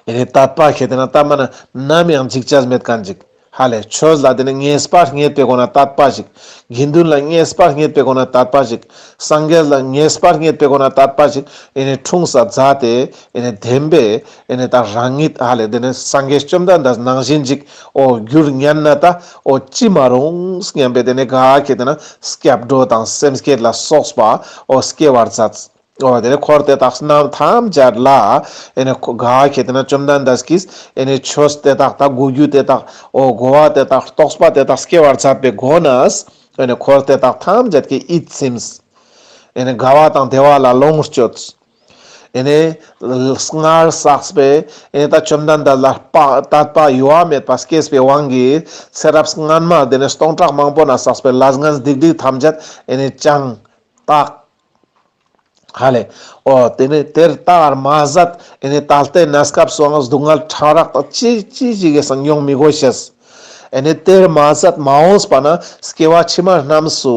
ཨེ་ནི་དད་པ་ཁེ་དེ་ན་ད་མ་ན་ནམ་ཡང་འཇིག་ཆ་མེད་མཁན་ཅིག་ཧ་ལེ་ཆོས་ལ་དེ་ནི་ངེས་པ་རྙེད་པའི་སྒོ་ན་དད་པ་ཞིག་དགེ་འདུན་ལ་ངེས་པ་རྙེད་པའི་སྒོ་ན་དད་པ་ཞིག་སངས་རྒྱས་ལ་ངེས་པ་རྙེད་པའི་སྒོ་ན་དད་པ་ཞིག་ཨེ་ནི་འཁྲུངས་ས་མཛད་དེ་ཨེ་ནི་བདེན་པའི་ཨེ་ནི་ད་རང་ཉིད་ཧ་ལེ་དེ་ནི་སངས་རྒྱས་བཅོམ་ལྡན་འདས་ནང་བཞིན་ཅིག་འོ་འགྱུར་ཉན་ན་ད་འོ་ཅི་མ་རུང་སྙམ་པའི་དེ་ནི་ག་ཁེ་དེ་ན་སྐྱབས་འགྲོ་དང་སེམས་བསྐྱེད་ལ་སོགས་པ་འོ་སྐྱེ་བར་མཛད། འོ་དེ་ནས་འཁོར་དེ་དག་རྣམས་ཐམས་ཅད་ལ་ཨེ་ནི་ག་ཁེ་དེ་ན་བཅོམ་ལྡན་འདས་ཀྱིས་ཨེ་ནི་ཆོས་དེ་དག་ད་གོ་རྒྱུ་དེ་དག་འོ་གོ་བ་དེ་དག་རྟོགས་པ་དེ་དག་སྐྱེ་བར་མཛད་པའི་སྒོ་ནས་ཨེ་ནི་འཁོར་དེ་དག་ཐམས་ཅད་ཀྱི་ཡིད་ཚིམས། ཨེ་ནི་དགའ་བ་དང་བདེ་བ་ལ་ལོངས་སྤྱོད། ཨེ་ནི་སྔར་བསགས་པའི་ཨེ་ནི་ད་བཅོམ་ལྡན་འདས་ལ་དད་པ་གཡོ་བ་མེད་པ་སྐྱེས་པའི་དབང་གིས་ཚེ་རབས་སྔན་མ་དེ་ནི་སྟོང་ཕྲག་མང་པོ་ན་བསགས་པའི་ལས་ངན་སྡིག་སྒྲིབ་ཐམས་ཅད་ཨེ་ནི་བྱང་དག་ཧ་ལེ། འོ་དེ་ནི་དེར་ལྟར་མ་ཟད་ཨེ་ནི་ད་ལྟའི་གནས་སྐབས་སུའང་སྡུག་བསྔལ་ཕྲ་རགས་དང་ཅི་ཅི་ཞིག་གི་སང་མྱོང་མི་དགོས་ཤེས། ཨེ་ནི་དེར་མ་ཟད་མ་འོངས་པ་ན་སྐྱེ་བ་ཕྱི་མ་རྣམས་སུ་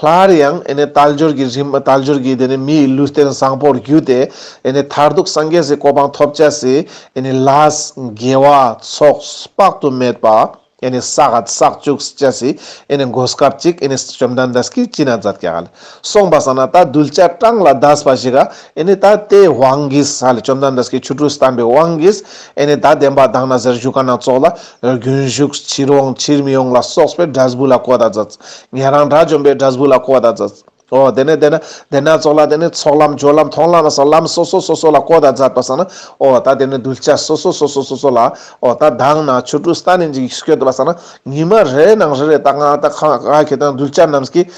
སླར་ཡང་ཨེ་ནི་དལ་འབྱོར་གྱི་རིམ་དལ་འབྱོར་གྱི་དེ་ནི་མིའི་ལུས་རྟེན་བཟང་པོར་གྱུར་ཏེ་ཨེ་ནི་མཐར་ཐུག་སངས་རྒྱས་སི་གོ་འཕང་ཐོབ་ཅེས་སི་ཨེ་ནི་ལས་དགེ་བ་ཚོགས་དཔག་ཏུ་མེད་པ། ཨེ་ནི་བསགས་བསགས་བཅུག་ཅེས་སི་ཨེ་ནི་གོ་སྐབས་ཅིག་ཨེ་ནི་བཅོམ་ལྡན་འདས་ཀྱིས་ཅི་ན་མཛད་ཀྱག་ཧ་ལེ། སོང་པ་སང་ན་ད་གདུལ་བྱ་གྲངས་ལས་འདས་པ་ཞིག་ག་ཨེ་ནི་ད་དེ་དབང་གིས་ཧ་ལེ་བཅོམ་ལྡན་འདས་ཀྱི་ཆོ་འཕྲུལ་བསྟན་པའི་དབང་གིས་ཨེ་ནི་ད་བདེན་པ་དང་ན་ཟེར་ཞུ་མཁན་ན་ཙོགས་ལ་རྒྱུན་ཞུགས་ཕྱིར་འོང་ཕྱིར་མི་འོང་ལ་སོགས་པའི་འབྲས་བུ་ལ་གོ་ད་མཛད། ཉན་རང་དགྲ་བཅོམ་པའི་འབྲས་བུ་ལ་གོ་ད་མཛད། འོ་དེ་ནས་དེ་ན་དེ་ན་ཙོགས་ལ་དེ་ནས་ཚོགས་ལམ་སྦྱོར་ལམ་མཐོང་ལམ་སོགས་ལམ་སོ་སོ་སོ་སོ་ལ་གོ་ད་མཛད་པ་སང་ན་འོ་ད་དེ་ནས་གདུལ་བྱ་སོ་སོ་སོ་སོ་སོ་སོ་ལ་འོ་ད་དང་ན་ཆོ་འཕྲུལ་བསྟན་ནི་ཅིག་སྐྱོད་པ་སང་ན་ཉི་མ་རེ་ནང་རེ་རེ་ད་ང་ད་ཁ་ཁ་ཁེ་དང་གདུལ་བྱ་རྣམས་ཀྱི་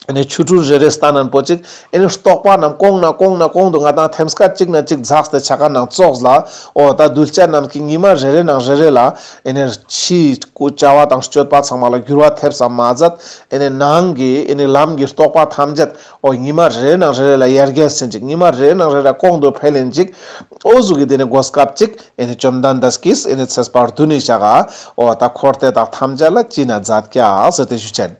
ཨེ་ནི་ཆོ་འཕྲུལ་རེ་རེ་བསྟན་ནན་པོ་ཅིག་ཨེ་ནི་རྟོགས་པ་རྣམས་གོང་ན་གོང་ན་གོང་དུ་ང་དང་ཐེམ་སྐས་གཅིག་ན་གཅིག་འཛགས་ཏེ་ཆ་མཁན་ནང་ཙོགས་ལ་འོ་ད་གདུལ་བྱ་རྣམས་ཀྱི་ཉི་མ་རེ་རེ་ནང་རེ་རེ་ལ་ཨེ་ནི་ཕྱིའི་བྱ་བ་དང་སྤྱོད་པ་ཚང་མ་ལ་འགྱུར་བ་ཐེབས་ས་མ་ཟད་ཨེ་ནི་ནང་གི་ཨེ་ནི་ལམ་གྱི་རྟོགས་པ་ཐམས་ཅད་འོ་ཉི་མ་རེ་རེ་ནང་རེ་རེ་ལ་ཡར་རྒྱས་ཕྱིན་ཅིག་ཉི་མ་རེ་རེ་ནང་རེ་རེ་གོང་དུ་འཕེལ་ཡིན་ཅིག་འོ་ཟུག་གི་དེ་ནི་གོ་སྐབས་ཅིག་ཨེ་ནི་བཅོམ་ལྡན་འདས་ཀྱིས་ཨེ་ནི་ཚེས་པ་བདུན་ནི་ཞག་ག་འོ་ད་འཁོར་དེ་དག་ཐམས་ཅད་ལ་ཅི་ན་མཛད་ཀྱག་ཟེར་ཏེ་ཞུ་ཅན།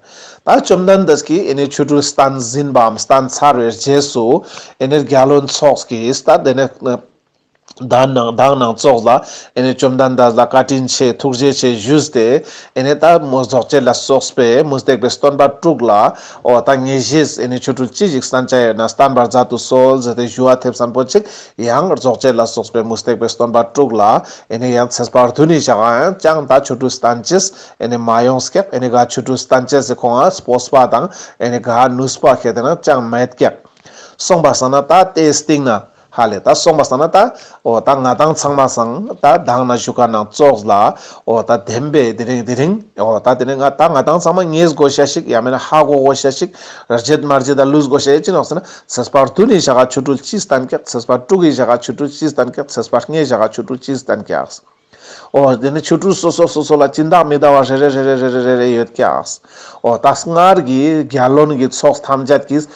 ད་བཅོམ་ལྡན་འདས་ཀྱིས་ཨེ་ནི་ཆོ་འཕྲུལ་བསྟན་ཟིན་པའམ་བསྟན་ཚར་བའི་རྗེས་སུ་ཨེ་ནི་རྒྱལ་བློན་ཚོགས་ཀྱིས་ད་དེ་ནི་དང་ནང་དང་ནང་ཙོགས་ལ་ཨེ་ནི་བཅོམ་ལྡན་འདས་ལ་བཀའ་དྲིན་ཆེ་ཐུགས་རྗེ་ཆེ་ཞུས་ཏེ་ཨེ་ནི་ད་མོ་རྫོགས་བྱེད་ལ་སོགས་པའི་མུ་སྟེགས་པའི་སྟོན་པ་དྲུག་ལ་འོ་ད་ངེས་ཤེས་ཨེ་ནི་ཆོ་འཕྲུལ་ཅི་ཞིག་བསྟན་བྱ་ཡོད་ན་བསྟན་པར་མཛད་དུ་གསོལ་ཟེར་ཏེ་ཞུ་བ་ཐེབས་སམ་པོ་ཅིག་ཡང་རྫོགས་བྱེད་ལ་སོགས་པའི་མུ་སྟེགས་པའི་སྟོན་པ་དྲུག་ལ་ཨེ་ནི་ཡང་ཚེས་པ་བདུན་ནི་ཞག་ཡང་ཅང་ད་ཆོ་འཕྲུལ་བསྟན་ཅེས་ཨེ་ནི་མ་ཡོངས་ཀྱག་ཨེ་ནི་ག་ཆོ་འཕྲུལ་བསྟན་ཅེས་སི་ཁོང་ང་སྤོབས་པ་དང་ཨེ་ནི་ག་ནུས་པ་ཁེ་དེ་ན་ཅང་མེད་ཀྱག་སོང་པ་སང་ན་ད་དེའི་སྟེང་ན་ཧ་ལེ་ད་སོང་པ་སང་ན་ད་འོ་ད་ང་དང་ཚང་མ་སང་ད་དང་ན་ཞུ་མཁན་ནང་ཙོགས་ལ་འོ་ད་བདེན་པའི་དེ་རིང་དེ་རིང་འོ་ད་དེ་རིང་ང་ད་ང་དང་ཚང་མ་ངེས་དགོས་ཤེས་ཤིག་ཡང་མེད་ན་ཧ་གོ་དགོས་ཤེས་ཤིག་རྗེད་མ་རྗེད་ད་ལུས་དགོས་ཤེས་ཅི་ནོག་ཟེར་ན་ཚེས་པ་བདུན་ནི་ཞག་ག་ཆོ་འཕྲུལ་ཅི་བསྟན་ཀྱག་ཚེས་པ་དྲུག་གི་ཞག་ག་ཆོ་འཕྲུལ་ཅི་བསྟན་ཀྱག་ཚེས་པ་ལྔའི་ཞག་ག་ཆོ་འཕྲུལ་ཅི་བསྟན་ཀྱག་འོ་དེ་ནི་ཆོ་འཕྲུལ་སོ་སོ་སོ་སོ་ལ་སྦྱིན་བདག་མི་འདྲ་བ་རེ་རེ་རེ་རེ་ཡོད་ཀྱག་འོ་ད་སྔར་གྱི་རྒྱལ་བློན་གྱི་ཚོགས་ཐམས་ཅད་ཀྱིས་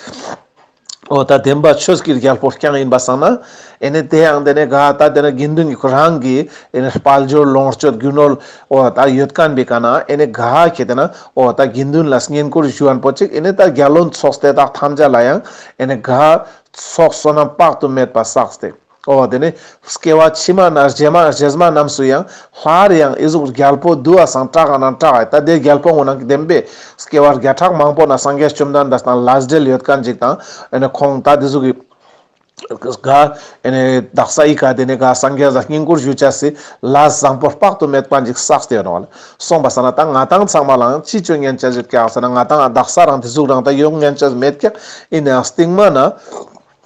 འོ་ད་བདེན་པ་ཆོས་ཀྱི་རྒྱལ་པོ་རྐྱང་ཡིན་པ་སང་ན་ཨེ་ནི་དེ་ཡང་དེ་ནི་ག་ད་དེ་ནི་དགེ་འདུན་གྱི་རང་གི་ཨེ་ནི་དཔལ་འབྱོར་ལོངས་སྤྱོད་རྒྱུ་ནོར་འོ་ད་ཡོད་མཁན་པའི་ཀ་ན་ཨེ་ནི་ག་ཁེ་དེ་ན་འོ་ད་དགེ་འདུན་ལ་བསྙེན་བཀུར་ཞུ་མཁན་པོ་ཅིག་ཨེ་ནི་ད་རྒྱལ་བློན་ཚོགས་དེ་དག་ཐམས་ཅད་ལ་ཡང་ཨེ་ནི་ག་ཚོགས་བསོད་ནམས་དཔག་ཏུ་མེད་པ་བསགས་ཏེ། འོ་དེ་ནི་སྐྱེ་བ་ཕྱི་མ་ན་རྗེས་མ་རྗེས་མ་རྣམས་སུ་ཡང་སླར་ཡང་ཨི་ཟུག་རྒྱལ་པོ་འདུ་བ་སང་དྲག་ག་ན་དྲག་ག་ད་དེ་རྒྱལ་པོ་ངོ་ནང་གི་བདེན་པའི་སྐྱེ་བ་བརྒྱ་ཕྲག་མང་པོ་ན་སངས་རྒྱས་བཅོམ་ལྡན་འདས་དང་ལས་འབྲེལ་ཡོད་མཁན་ཅིག་དང་ཨེ་ནི་ཁོང་ད་དེ་ཟུག་གི་ག་ཨེ་ནི་དག་ས་ཨི་ཀ་དེ་ནི་ག་སངས་རྒྱས་ལ་བསྙེན་བཀུར་ཞུ་ཅེས་སི་ལས་བཟང་པོ་དཔག་ཏུ་མེད་པ་ཅིག་བསགས་ཏེ་ཡོད་ནོག་ལེ། སོང་པ་སང་ན་ད་ང་དང་ཚང་མ་ལའང་ཅི་བཅོ་ཉན་ཅེས་ཡོད་ཀྱག་ཟེར་ན་ང་དང་དག་ས་རང་དེ་ཟུག་རང་ད་ཡོང་ཉན་ཅེས་མེད་ཀྱག་ཡིན་ནའང་སྟིང་མ་ན།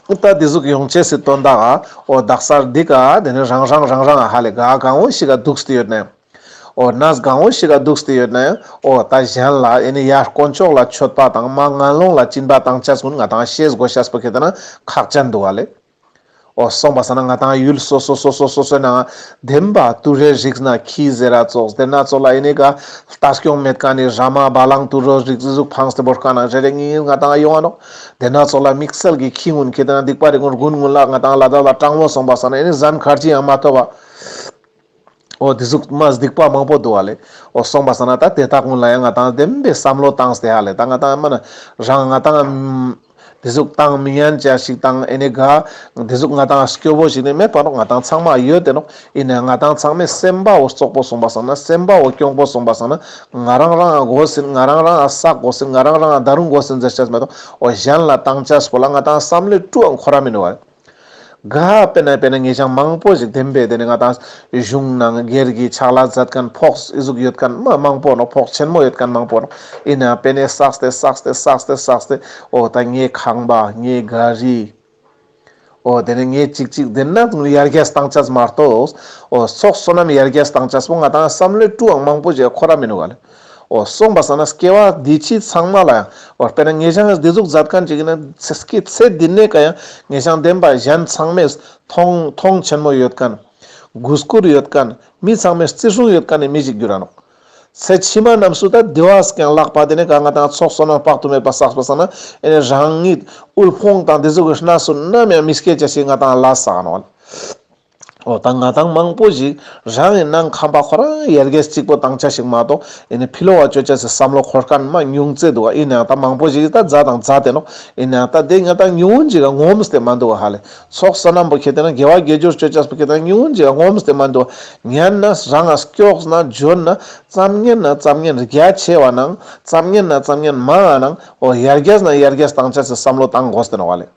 ད་དེ་ཟུག་ཡོང་ཅེས་སི་དོན་དག་ག་འོ་དག་སར་འདི་ཀ་དེ་ནི་རང་རང་རང་རང་ཧ་ལེ་ག་གང་འོ་ཞིག་ག་འདུག་སྟེ་ཡོད་ན་ཡང་། འོ་གནས་གང་འོ་ཞིག་ག་འདུག་སྟེ་ཡོད་ན་ཡང་འོ་ད་གཞན་ལ་ཨེ་ནི་ཡར་དཀོན་མཆོག་ལ་མཆོད་པ་དང་མར་ངན་སློང་ལ་སྦྱིན་པ་བཏང་ཅེས་ཀུན་ང་དང་ཤེས་དགོས་ཤེས་པོ་ཁེ་དེ་ན་ཁག་ཅན་འདུག་ག་ལེ། འོ་སོང་པ་སང་ན་ང་ཏང་ཡུལ་སོ་སོ་སོ་སོ་སོ་སོའི་ནང་བདེན་པ་དུད་འགྲོའི་རིགས་ན་ཁྱི་ཟེར་ར་ཙོགས་དེ་ན་ཙོགས་ལ་ཨེ་ནེ་ག་ལྟ་སྐྱོང་མེད་མཁན་ནི་ར་མ་བ་ལང་དུད་འགྲོའི་རིགས་ཟུག་ཕངས་ཏེ་བོར་མཁན་ན་རེ་རེ་གཉིས་གཉིས་ང་ཏང་ཡོང་ང་ནོག། དེ་ན་ཙོགས་ལ་དམིགས་བསལ་གྱི་ཁྱི་གུན་ཁྱེད་དེ་ན་སྡིག་པ་རིགས་གུན་རྒུན་གུན་ལ་ང་ཏང་ལ་དྭགས་ལ་སྤྲང་བོ་སོང་པ་སང་ན་ཨེ་ནེ་ཟན་གར་ཅི་ཡང་མ་ཐོབ་པ། འོ་དེ་ཟུག་མ་སྡིག་པ་མང་པོ་འདུག་ཧ་ལེ། འོ་སོང་པ་སང་ན་ད་དེ་དག་གུན་ལ་ཡང་ང་ཏང་བདེན་པའི་བསམ་བློ་བཏང་སྟེ་ཧ་ལེ། ད་ང་ཏང་མ་ན་རང་ང་ཏང་དེ་ཟུག་བཏང་མི་ཉན་ཅ་ཞིག་དང་ཨེ་ནེ་ག་དེ་ཟུག་ང་ཏང་སྐྱོ་བོ་ཞིག་ནི་མེད་པ་ནོག། ང་ཏང་ཚང་མ་ཡོད་དེ་ནོག། ཨིན་ནའང་ང་ཏང་ཚང་མའི་སེམས་པ་བོ་བཙོག་པོ་སོང་པ་སང་ན་སེམས་པ་བོ་གྱོང་པོ་སོང་པ་སང་ན་ང་རང་རང་ང་དགོས་ཟིན། ང་རང་རང་ང་བསག་དགོས་ཟིན། ང་རང་རང་ང་ད་རུང་དགོས་ཟིན་ཟེར་ཅས་མེད་དོ། འོ་གཞན་ལ་བཏང་ཅས་པོ་ལ་ང་ཏང་བསམ་བློའི་དཀྲུག་ཨང་ཁོ་ར་མི་ནུག་བ། ག་དཔེར་ན་དཔེར་ན་ངེ་ཞང་མང་པོ་ཞིག་བདེན་པའི་དེ་ནི་ང་ཏང་གཞུང་ནང་སྒེར་གྱི་ཕྱག་ལས་མཛད་མཁན་ཕོགས་ཨི་ཟུག་ཡོད་མཁན་མ་མང་པོ་ནོག། ཕོགས་ཆེན་མོ་ཡོད་མཁན་མང་པོ་ནོག། ཨིན་ནའང་དཔེར་ན་བསགས་ཏེ་བསགས་ཏེ་བསགས་ཏེ་བསགས་ཏེ་འོ་ད་ངའི་ཁང་པ་ངའི་ག་རི་འོ་དེ་ནི་ངའི་ཅིག་ཅིག་དེ་ན་ཡར་རྒྱས་བཏང་ཅས་མ་གཏོགས་འོ་ཚོགས་བསོད་ནམས་ཡར་རྒྱས་བཏང་ཅས་པོ་ང་ཏང་བསམ་བློའི་དཀྲུག་ཨང་མང་པོ་ཞིག་ཁོ་ར་མི་ནུག་ག་ལེ། འོ་སོང་པ་སང་ན་སྐྱེ་བ་འདི་ཕྱི་ཚང་མ་ལ་ཡང་འོ་དཔེར་ན་ངེ་ཞང་འདི་ཟུག་མཛད་མཁན་ཅིག་ཨིན་ན་ཚེ་སྐྱེ་ཚེ་འདི་ནས་ཀ་ཡང་ངེ་ཞང་བདེན་པ་གཞན་ཚང་མས་མཐོང་མཐོང་ཆེན་མོ་ཡོད་མཁན། གུས་བཀུར་ཡོད་མཁན། མི་ཚང་མས་བརྩི་སྲུང་ཡོད་མཁན་ནི་མི་ཞིག་འགྱུར་ར་ནོག། ཚེ་ཕྱི་མ་རྣམས་སུ་ད་དེ་བས་ཀྱང་ལྷག་པ་དེ་ནས་ཀ་ང་ཏང་ཚོགས་བསོད་ནམས་དཔག་ཏུ་མེད་པ་བསགས་པ་སང་ན་ཨེ་ནེ་རང་ཉིད་དབུལ་ཕོངས་དང་འདི་ཟུག་གི་གནས་སུ་ནམ་ཡང་མི་སྐྱེ་ཅ་ཞིག་ང་ཏང་ལ་བསགས་ནོག། འོ་ད་ང་ཏང་མང་པོ་ཞིག་རང་གི་ནང་ཁང་པ་ཁོ་རང་ཡར་རྒྱས་གཅིག་པོ་བཏང་ཅ་ཞིག་མ་གཏོགས་ཨེ་ནེ་ཕི་ལོགས་ལ་ཅོ་ཅས་སི་བསམ་བློ་འཁོར་མཁན་མ་ཉུང་ཙེ་འདུག་ག། ཨིན་ནའང་ད་མང་པོ་ཞིག་ད་མཛད་དང་མཛད་དེ་ནོག། ཨིན་ནའང་ད་དེ་ང་ཏང་ཉུང་ངུན་ཞིག་ག་ངོམས་ཏེ་མ་འདུག་ག་ཧ་ལེ། ཚོགས་བསོད་ནམས་པོ་ཁྱེད་དེ་ན་དགེ་བ་དགེ་སྦྱོར་ཅོ་ཅས་པོ་ཁྱེད་དེ་ན་ཉུང་ངུན་ཞིག་ག་ངོམས་ཏེ་མ་འདུག། ཉན་ན་རང་ང་སྐྱོགས་ན་འཇོན་ན་ཙམ་ཉན་ན་ཙམ་ཉན་རྒྱ་ཆེ་བ་ནང་ཙམ་ཉན་ན་ཙམ་ཉན་མང་ང་ནང་འོ་ཡར་རྒྱས་ན་ཡར་རྒྱས་བཏང་ཅས་སི་བསམ་བློ་བཏང་དགོས་ཏེ་ནོག་ག་ལེ།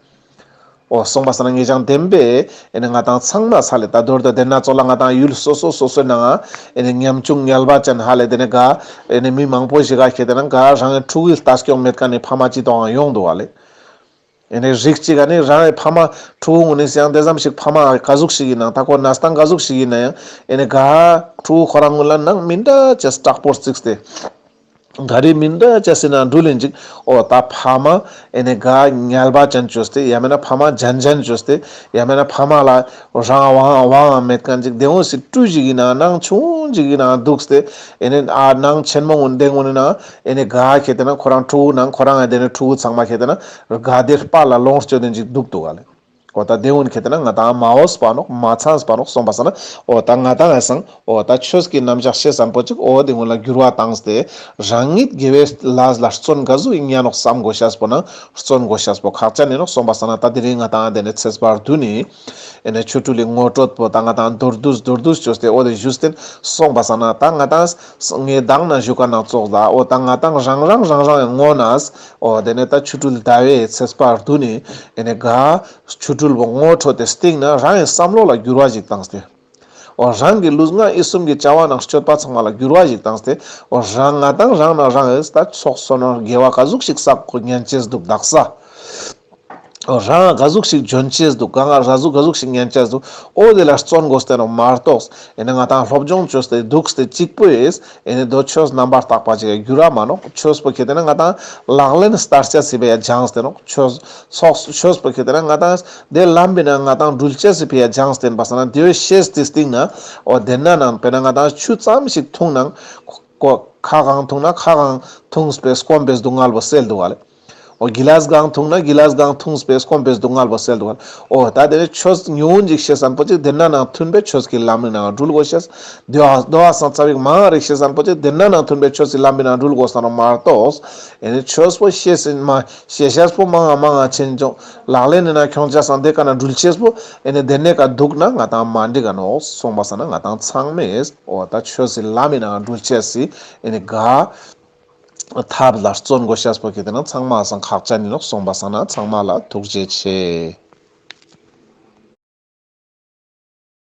འོ་སོང་པ་སང་ན་ངེ་ཞང་བདེན་པའི་ཨེ་ནེ་ང་ཏང་ཚང་མ་ས་ལེ་ད་མདོར་དུ་དེ་ན་ཙོགས་ལ་ང་ཏང་ཡུལ་སོ་སོ་སོ་སོའི་ནང་ཨེ་ནེ་ཉམ་ཆུང་ངལ་བ་ཅན་ཧ་ལེ་དེ་ནི་ག་ཨེ་ནེ་མི་མང་པོ་ཞིག་ག་ཁྱེད་དེ་ན་ག་རང་གི་ཕྲུ་གུའི་ལྟ་སྐྱོང་མེད་མཁན་ནི་ཕ་མ་ཅི་ཏོང་ཡོང་འདུག་ག་ལེ། ཨེ་ནེ་རིགས་ཅིག་ག་ནི་རང་གི་ཕ་མ་ཕྲུ་གུ་གུན་ནི་སང་དེ་ཙམ་ཞིག་ཕ་མ་ག་ཟུག་ཞིག་ཨིན་ནའང་ད་ཁོ་གནས་སྟངས་ག་ཟུག་ཞིག་ཨིན་ནའང་ཨེ་ནེ་ག་ཕྲུ་གུ་ཁོ་རང་གུན་ལ་ནང་མི་འདྲ་ཅས་དྲག་པོ་བརྩིགས་ཏེ། ག་རི་མི་འདྲ་ཅས་སི་ནང་འགྲུལ་ལེན་ཅིག། འོ་ད་ཕ་མ་ཨེ་ནེ་ག་ངལ་བ་ཅན་བཅོས་ཏེ་ཡང་མེད་ན་ཕ་མ་ཇན་ཇན་བཅོས་ཏེ་ཡང་མེད་ན་ཕ་མ་ལ་རང་དབང་དབང་མེད་མཁན་ཅིག་དེ་འོ་སི་སྤྲུལ་ཞིག་ཨིན་ན་ནང་ཆུང་ཞིག་ཨིན་ན་འདུག་སྟེ་ཨེ་ནེ་ཨ་ནང་ཆེན་མོ་གུན་དེ་གུན་ནི་ནང་ཨེ་ནེ་ག་ཁྱེད་དེ་ན་ཁོ་རང་ཕྲུ་གུ་ནང་ཁོ་རང་ཨེ་དེ་ནེ་ཕྲུ་གུ་ཚང་མ་ཁྱེད་དེ་ན་ག་དེ་དཔའ་ལ་ལོངས་སྤྱོད་དེ་ཅིག་འདུག་འདུག་ག་ལེ། འོ་ད་དེ་གུན་ཁྱེད་དེ་ན་ང་ཏང་མ་འོས་པ་ནོག་མ་ཚངས་པ་ནོག། སོང་པ་སང་ན་འོ་ད་ང་ཏང་ཨེ་སང་འོ་ད་ཆོས་ཀྱི་རྣམ་གཞག་ཤེས་བསམ་པོ་ཅིག་འོ་དེ་གུན་ལ་འགྱུར་བ་བཏང་སྟེ་རང་ཉིད་དགེ་བའི་ལས་ལ་བརྩོན་ག་ཟུག་ཨིན་ཉན་ནོག་བསམ་དགོས་ཤེས་པོ་ན་བརྩོན་དགོས་ཤེས་པོ་ཁག་ཅན་ཨིན་ནོག། སོང་པ་སང་ན་ད་དེ་རིང་ང་ཏང་དེ་ནེ་ཚེས་པ་བདུན་ནི་ཨེ་ནེ་ཆོ་འཕྲུལ་ལི་ངོ་སྤྲོད་པོ་ད་ང་ཏང་མདོར་བསྡུས་མདོར་བསྡུས་བཅོས་ཏེ་འོ་དེ་ཞུས་ཏེ་སོང་པ་སང་ན་ད་ང་ཏང་ངས་མདང་ན་ཞུ་མཁན་ནང་ཙོགས་ལ་འོ་ད་ང་ཏང་རང་རང་རང་རང་ངི་ངོས་ནས་འོ་དེ་ནེ་ད་ཆོ་འཕྲུལ་ཟླ་བའི་ཚེས་པ་བདུན་ནི་ཨེ་ནེ་ག་ཆོ་འཕྲུལ་པོ་ངོ་འཕྲོད་དེ་སྟིང་ནེ་རང་གི་བསམ་བློ་ལ་འགྱུར་བ་ཞིག་བཏང་སྟེ། འོ་རང་གི་ལུས་ངག་ཡིད་གསུམ་གྱི་བྱ་བ་ནང་སྤྱོད་པ་ཚང་མ་ལ་འགྱུར་བ་ཞིག་བཏང་སྟེ། འོ་རང་ང་ཏང་རང་ན་རང་ངི་ད་ཚོགས་བསོད་ནམས་དགེ་བ་ག་ཟུག་ཞིག་བསགས་དགོས་ཉན་ཅེས་འདུག་དག་ས། འོ་རང་ག་ཟུག་ཞིག་འཇོན་ཅེས་འདུག་ག་ང་ར་ཟུག་ག་ཟུག་ཞིག་ཉན་ཅེས་འདུག། འོ་དེ་ལ་བརྩོན་དགོས་ཏེ་ནོག་མ་གཏོགས། ཨེ་ནེ་ང་ཏང་སློབ་སྦྱོང་བཅོས་ཏེ་འདུག་སྟེ་གཅིག་པོ་ཨེ་ནེ་དོ་ཆོས་རྣམ་པར་དག་པ་ཅིག་འགྱུར་ར་མ་ནོག། ཆོས་པོ་ཁྱེད་དེ་ན་ང་ཏང་ལག་ལེན་བསྟར་ཅེས་སི་ཕི་ཡ་སྦྱངས་ཏེ་ནོག། ཆོས་ཚོགས་ཆོས་པོ་ཁྱེད་དེ་ན་ང་ཏང་དེ་ལམ་པའི་ནང་ང་ཏང་འགྲུལ་ཅེས་སི་ཕི་ཡ་སྦྱངས་ཏེ་ཨིན་པ་སང་ན་དེ་བས་ཤེས་ཏེ་སྟིང་ནེ་འོ་དེ་ན་ནང་དཔེར་ན་ང་ཏང་ཆུ་ཙམ་ཞིག་འཐུང་ནང་ཁ་གང་འཐུང་ན་ཁ་གང་འཐུངས་པས་སྐོམ་པའི་སྡུག་བསྔལ་བོ་སེལ་འདུག་ག་ལེ། འོ་གི་ལས་གང་འཐུང་ན་གི་ལས་གང་འཐུངས་པས་སྐོམ་པའི་སྡུག་བསྔལ་བོ་སེལ་འདུག་ག་ལེ། འོ་ད་དེ་ནེ་ཆོས་ཉུང་ངུན་ཅིག་ཤེས་བསམ་པོ་ཅིག་དེ་ན་ནང་མཐུན་པའི་ཆོས་ཀྱི་ལམ་ནང་འགྲུལ་དགོས་ཤེས། དེ་བས་དེ་བས་སང་ཙ་པིག་མང་རིག་ཤེས་བསམ་པོ་ཅིག་དེ་ན་ནང་མཐུན་པའི་ཆོས་ཀྱི་ལམ་ནང་འགྲུལ་དགོས་ས་ནོག་མ་གཏོགས། ཨེ་ནེ་ཆོས་པོ་ཤེས་ཟིན་མ་ཤེས་ཤེས་པོ་མང་ང་མང་ང་ཆེན་ཆུང་ལག་ལེན་ནི་ནང་ཁྱོང་ཅེས་སང་དེ་ཀ་ན་འགྲུལ་ཅེས་པོ་ཨེ་ནེ་དེ་ནེ་ཀ་འདུག་ན་ང་ཏང་མ་འགྲིག་ག་ནོག། སོང་པ་སང་ན་ང་ཏང་ཚང་མས་འོ་ད་ཆོས་སི་ལམ་མི་ནང་འགྲུལ་ཅེས་སི་ཨེ་ནེ་ག་ཐབས་ལ་བརྩོན་དགོས་ཤེས་པོ་ཁྱེད་དེ་ན་ཚང་མ་སང་ཁག་ཅན་ཨིན་ནོག། སོང་པ་སང་ན་ཚང་མ་ལ་ཐུགས་རྗེ་ཆེ།